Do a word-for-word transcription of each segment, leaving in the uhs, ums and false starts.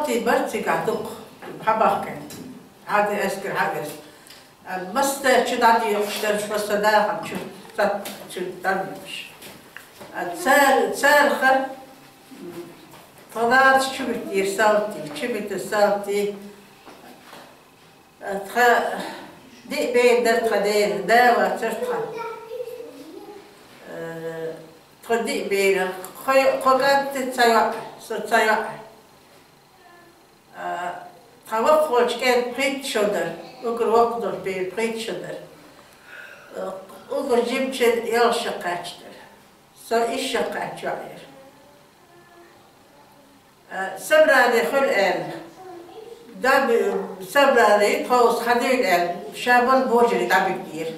Ти барцигахь дукха хьабахкан. Хьади эскар хьавес. Масса чу дӀадийхуш дара, масса дахам чу, цат чу дӀадийхуш. Цар, царха тхалаца чу битира салти, чу бита салти. Тха диъ бер дара тха дена, да вацара тха. Тха диъ бер, кхо, кхо кӀант, цхьа йоӀ, со цхьа йоӀ. А, тха воккхачу кӀентан пхийтта шо дара, угар воккха долу бер пхийтта шо дара. А, угар жимачун ялх шо кхаьчна дара. Со исс шо кхаьчна йоӀ яра. А, собрание хуьлу аьлла. Даби-, собрание тховса хьадийла аьлла, ша болу божарий дӀабигира.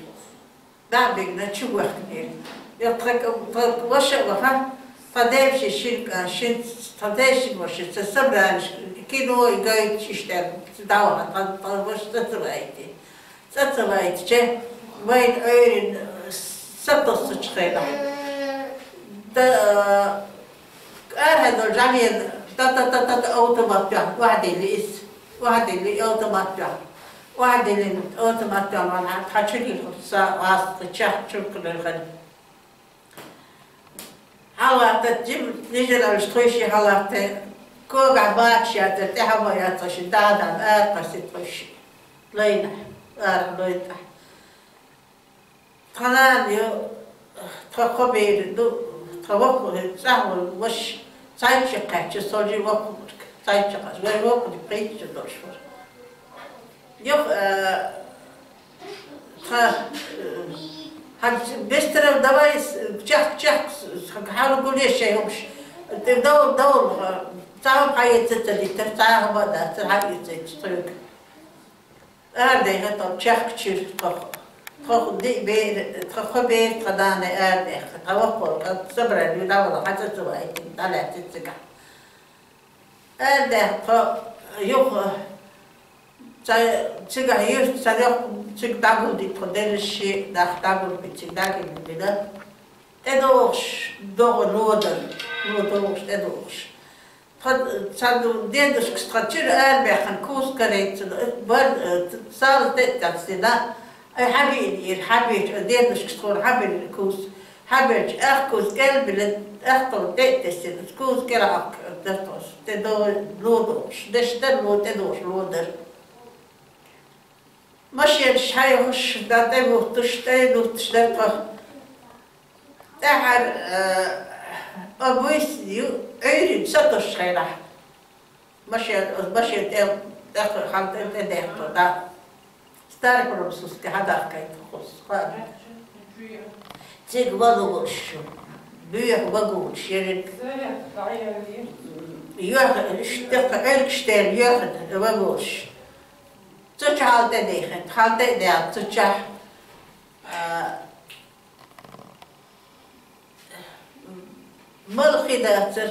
ДӀа а бигна, чу вахканера. Я тха, тха ваша а ваха, тха девши шин, а, шин, тха девшин ваша, ца собраниш, кино и гайта иштта, ца дӀаваха, тха, тха ваша ца ца вайти. Ца ца вайтича, вайн ойрин, а, сатоссачу хенахь. Да, а, Арахь долу жамена та-та-та-та-та автомат тоьхна, охьадилли иза. Охьадилли автомат тоьхна. Охьадиллина автомат тоьхна ван хьан тхан чу лилхуш са васта чехка чуркханархана. Хьалатта жим лижанаш тхойши хьалатта. Когахь бача яцара, тӀаьхьа ма яцара ши, дада, ара кхаси тхойши. Лайна, ара лайна тӀа. Тхан нана ю, тхан кхо бер ду, тхан воккха, цӀахь волу ваша, цхьаьнча кхаьчча, со жи воккха вург, цхьаьнча кхаьчча, вай воккха пхийтта долуш вара. Юха, э, тхан, э, хьан бестеров давай, с-, чехка, чехка, с-, с-, хьан гуле шайн хӀумаш. Тхе довла, довла, э, цхьа хӀума хьаэца ца диттара, цхьа хӀума а дац, хьаэца тхоьга. Арадаьхна тхо чехка чуьра тхо, тхо диъ бер, тхо кхо бер тхан нана арадаьхна, тхан воккха волу кӀант собрание дӀавала, хьан ца ца вайтина, дӀалаьцна цигахь. Арадаьхна тхо юха, ца, цигахь юьрта ца йоккха, цига дӀагулдина тхо, деллаш шен нах дӀагулбина, цига дӀагулбина. ТӀедогӀуш догӀу лодар, ло догӀуш, тӀедогӀуш. Тхан, цхьа дедушкас тхан чуьра арабаьхна куз карайта цунна, бар, э, сала тӀе а тӀаьхьа дина, ай хьабийна ира, хьабийча, дедушкас тхуна хьабелира куз, хьабелча, ах куз кӀел а биллина, ах тхуна тӀе а тесина, куз кӀел а дара тхо, тӀе до-, ло догӀуш, деш дара ло, тӀедогӀуш ло дара. Машенаш хьайхуш, да тӀе буттуш, тӀе дуттуш дара тхо. ТӀаьхьара, э, а буьйса ю, Ӏуьйриг сатосуш хенахь. Машен, оцу машен тӀе, тӀе хьал тӀе, тӀе даьхна, да. Старопромысловский хьадахкайта хӀусу, хаа. Цига вагонаш ю. Боьха вагонаш ерриг. Йоьха, иштта тӀекха Ӏуьргаш тӀера йоьха вагонаш. Цу чу хьал тӀе даьхна, хьал тӀе а даьхна, цу чохь, а, Мала хи дацара,